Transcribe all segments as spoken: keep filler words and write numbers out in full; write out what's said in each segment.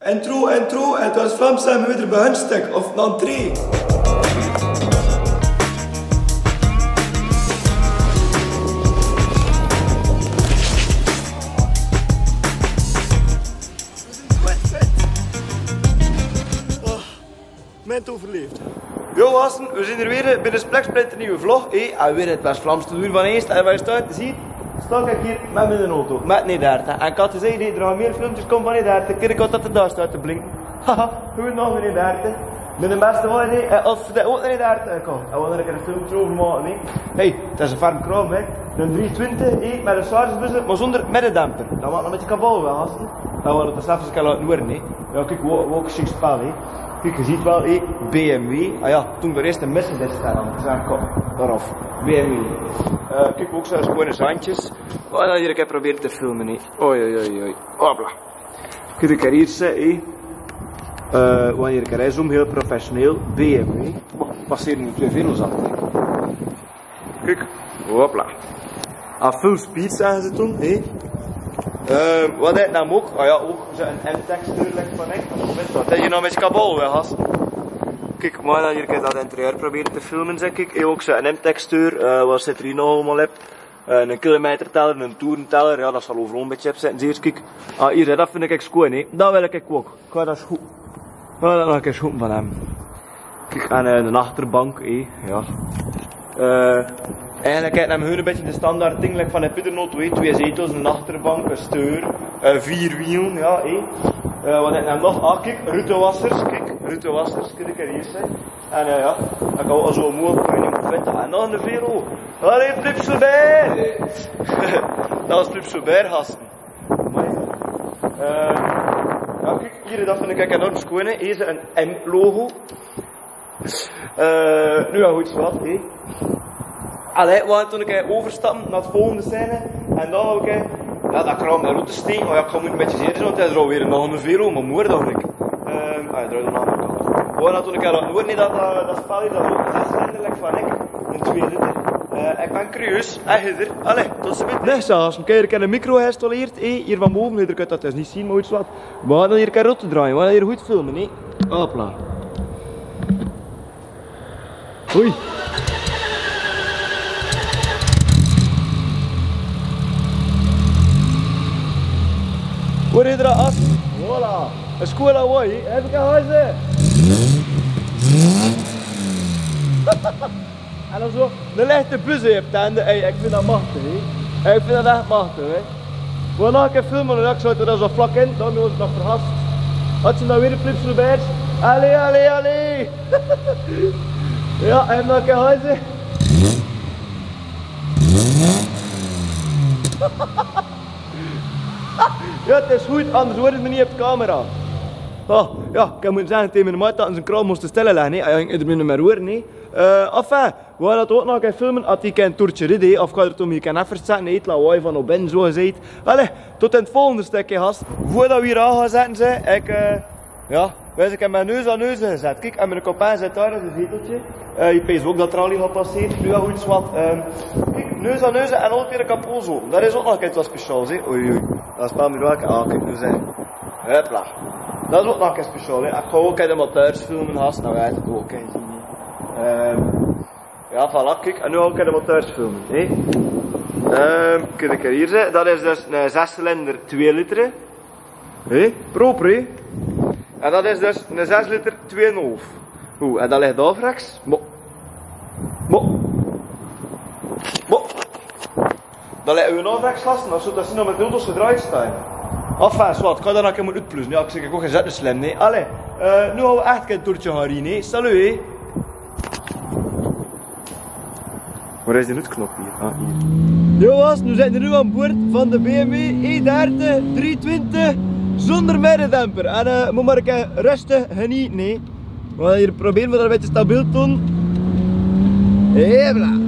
Intro, intro, en 't waas Vlaams en me weder bie Huntstek of 'n entree. Oh, moment overleefd. Yo gasten, we zien d'r weer bie 'ne spliksplinternieuwe vlog, hè. En weer 't waas Vlaams te doen van eens, en wie staon te zien, staon ik hie mit miene auto, mit 'ne Dart. En ik had gezag, d'r gaon mier filmkes kome van 'ne Dart, kiek wat dat dao staot te blinke. Haha, good nog 'ne Dart. Mit de beste waal, hè, es ze dao ouch 'ne Dart kome. En we gaon 'ne kier 'n filmke euver make, hè. Hey, dat is 'n ferm kraam, hè. 'Ne driehonderdtwintig, hè, mit 'ne Charge-bus, mer zonder middendemper. Dat maak 'n bietje kabaal waal, gasten. En we gaon dat zelf 'ne kier laote huere, hè. Ja, kiek, wo-, wo-, kiek, spel, hè. Kiek, ge zeet waal, hè, B M W. Ah ja, toen d'r eerste Mercedes staan aan, zag ik al. Daorop, B M W. Eh, kiek, ouch zoe'n sjoon zandjes. Oh, dan hie 'ne kier probere te filme, hè. Oei, oei, oei, oei. Hopla. Kiek, d'r eerste, hè. Eh, wanneer ik rij, zoom, heel professioneel, B M W. Passeren nu twee velo's achter. Kiek, hopla. Ah, full speed, zagen ze toen, hè. Eh, wat haet 'r noe ouch? Ah ja, ouch zoe'n M-Tech-steur, lek van echt. Moment, wat haet 'r noe mit kabaal waal, gasten? Kiek, we gaon hie 'ne kier dat interieur probere te filme, zèk ik. Hè, ouch zoe'n M-Tech-steur, eh, wat zit 'r hie nog allemaol op? Eh, 'ne kilometerteller, 'ne toerenteller, ja, dat zal euveral 'n bietje op zitte. Zie 'rs, kiek. Ah, hie, dat vind ik echt sjoon, hè. Dat wil ik ouch. Kiek, dat is good. Ja, dat maak ik good van 'm. Kiek, aan, eh, de achterbank, hè. Ja. Eh, eigelik haet 'r noe gewoon 'n bietje de standaard ding, lek van 'ne pieterauto, hè. Twee zetels, 'n achterbank, 'n steur, eh, veer wielen, ja, hè. Eh, wat haet 'r noe nog? Ah, kiek, rutewassers, kiek, rutewassers, kiek, d'r hie, hè. En, eh, ja, ik hou al zo moe op, ik weet niet of ik het, en nog 'ne velo. Allee, Plupselbeer! Dat waas Plupselbeer, gasten. Amai. Eh, ja, kiek, hie, dat vind ik echt enorm sjoon, hè. Hie is 'n M-logo. Eh, noe ja, good, wat, hè. Allee, we gaon toen 'ne kier euverstappe nao de volgende scène. En dan ouch, hè, ja, dat kraam dao rot te steke. Oh ja, ik gaon 'm 'n bietje zieker, want d'r is alweer nog 'ne velo, mer moer, dach ik. Ehm, ah, ja, d'r is nog 'ne kant. We gaon toen 'ne kier laote huere, nee, dat, dat, dat spel hie, dat is ouch zescilinder, lek van echt 'ne twee liter. Eh, ik bin curieus. Hie is d'r. Allee, tot ziens. Nee, zelfs 'ne kier 'ne micro geïnstalleerd, hè, hie van bove, d'r kint dat dus neet zeen, mer good, wat. We gaon dan hie 'ne kier rot te draaie, we gaon hie good filme, hè. Hopla. Oei. Huer geer dat, gasten? Voilà. 'Ne sjoon lawaai, hè? Effe kieke, huer ze. En dan zo, de lichte buzz op de einde. Hey, ik vind dat machtig, hè. Hey, ik vind dat echt machtig, hè. We gaon nog 'ne kier filme, dan, ik zou dat zo vlak in, dan is 't nog verhast. Had ze noe weer de Plupselbeer? Allee, allee, allee. Ja, en dan 'ne kier, huer ze. Ja, 't is good, anders huer ik 't neet op de camera. Oh, ja, ik mot zègke, taege miene maat, dat 'r zie kraam mós stèlle, hè. Hae góng d'r neet mieë oer, hè. Eh, enfin, we gaon dat ouch nog 'ne kier filme, es ik 'n toertje ried, hè, of kan d'r toen 'n bietje effe zègke, neet lawaai van op en zo gezèt. Allee, tot in 't volgende stökske, gasten. Veurdat we hie aafzètte, zèk ik, eh, ja, we zeen neus aan neus gezèt. Kiek, en miene copain zit dao in 't zeteltje. Eh, ik pins ouch dat d'r al get geit passere. Noe, ja, good, wat. Ehm, kiek, neus aan neus en altied de kapot zo. Dat is ouch nog get speciaals, hè. Oei, oei. Dat is 'n paar minute. Ah, kiek, noe zeen. Hopla. Dat is ouch nog get speciaals, hè. Ik gaon ouch de moteur filme, gasten. Noe, ja, dat is ouch get, hè. Ehm, Ja, voilà, kiek, en noe gaon ik de moteur filme, hè. Ehm, kan ik hie zègke, dat is dus 'ne zescilinder twee liter, hè. Proper, hè. En dat is dus 'ne zes liter twee en 'n haaf. Oeh, en dat ligt dao vraks. Mo. Mo. Mo. Dan lègke we nog vraks vas, dan zult dat zien dat we mit de auto's gedraaid staon. Enfin, soit, ik gaon dat nog 'ne kier oetpluze. Ja, ik zèk, ik ouch gezèt, neet slim, nee. Allee, eh, noe gaon we echt 'n toertje gaon rieje, nee. Salut, hè. Waar is de noodknop hier? Ah, hier. Jonges, we zeen noe aan boord van de B M W E derde driehonderdtwintig zonder middendemper. En, eh, mot mer 'n kier rustig geniete, nee. We gaon hie probere óm dat 'n bietje stabiel te doon. Hopla.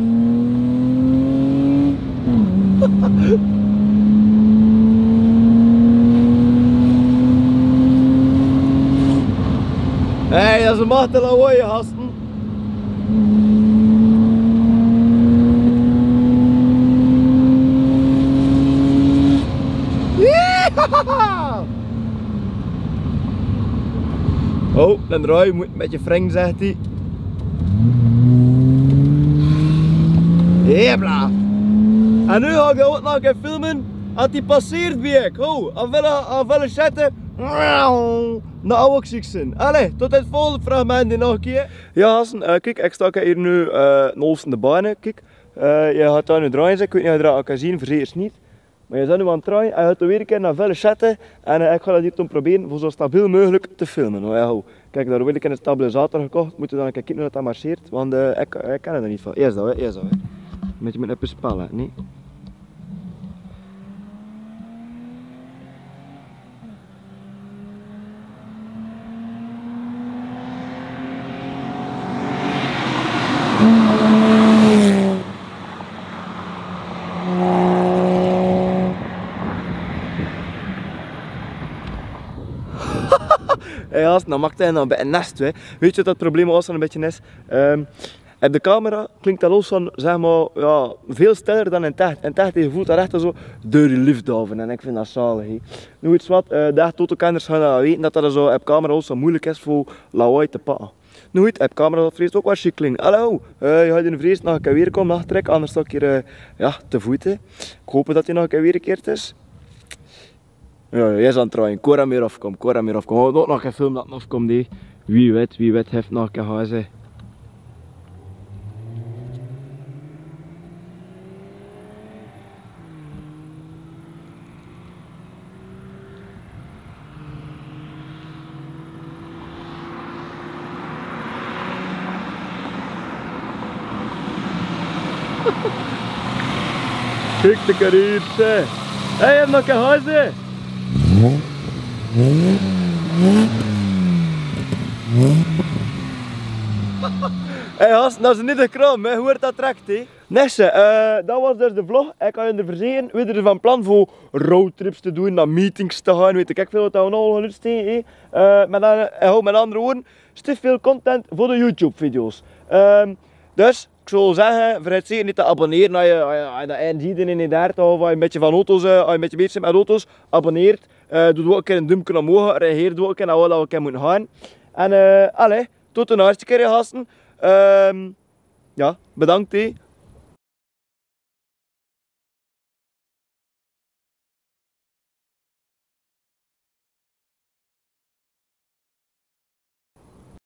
Hey, dat is 'n machtig lawaai, gasten. Yeehaw! Oh, den rui, mot e bietje wreng, zegt ie. Jebla. En noe gaon v'r ouch nog filme wat hie passeert, bie. Oh, al wille, al wille sjette. Noe, ouch ziek zien. Allee, tot 't volgende fragment nog 'ne kier. Jao, gasten, eh, kiek, ik stao hie noe, eh, naoste de bane, kiek. Eh, jie gaon dao noe drejje, ik weit neet of jie dat kan zien, veur ze is neet. Mer jie zien noe aan 't drejje, en hae gaon weer 'ne kier noe wille sjette. En, eh, ik gaon dat hie toen probere veur zo stabiel meugelik te filme. Noe jao, kiek, dao wil ik 'ne stabilisator gekoch. Mót d'r dan kieke noe dat dat marcheert, want, eh, ik, ik kan d'r neet van. Iers dao, hè, iers dao, hè. Mot e bietje mit e bietje spelle, neet? Hé, gasten, noe maak 't noe e bietje nat, hè. Wets doe wat 't probleem waor, noe e bietje nat? Ehm, op de camera klink dat alles van, zeg maar, jao, väöl stiller dan in 't ech. In 't ech, dee voelt dat ech zo door de lucht aof. En ik vind dat zalig, hè. Noe, wets doe wat, eh, de Toto-kenners gaon dat weite, dat dat zo op camera alles zo meujelik is veur lawaai te pakke. Noe, wets doe, op camera zal 't vrees ouch waal sjiek klinke. Hallo, eh, jie hadde 'ne vrees noe e kier weer kome, noe trek, anders stao ik hie, eh, jao, te voete. Ik haop dat d'r noe e kier weer 'ne kier is. Jao, jao, jao, is aan 't drejje. Kora mier aafkom, kora mier aafkom. Oh, nog, nog 'ne film dat nog aafkom, dee. Wie wet, wie wet, heft nog 'ne kier haze. Kiek de karrière. Hé, jie heft nog 'ne kier haze. Hé, gasten, dat is neet de kram, hè. Huurt dat trek, hè. Neet, eh, dat waor dus de vlog. Ik had in de verzeen, weer van plan veur roadtrips te doon, noe meetings te gaon, weit ik väöl wat d'r noe al geluste, hè. Eh, mer dan, eh, hou, met andere woorde, stief väöl content veur de YouTube-video's. Ehm, dus, ik zou zegge, vergeet zeker neet te abonnere, es jie, es jie, es jie dat ein ziet in de derde of e bietje van auto's, eh, es jie e bietje bezig zeet met auto's, abonneert. Eh, doot ouch 'ne kier e duumke omhoog, reageert ouch 'ne kier, en voilà, wat ik mót gaon. En, eh, allee, tot de naaste kier, gasten. Ehm, jao, bedank, hè.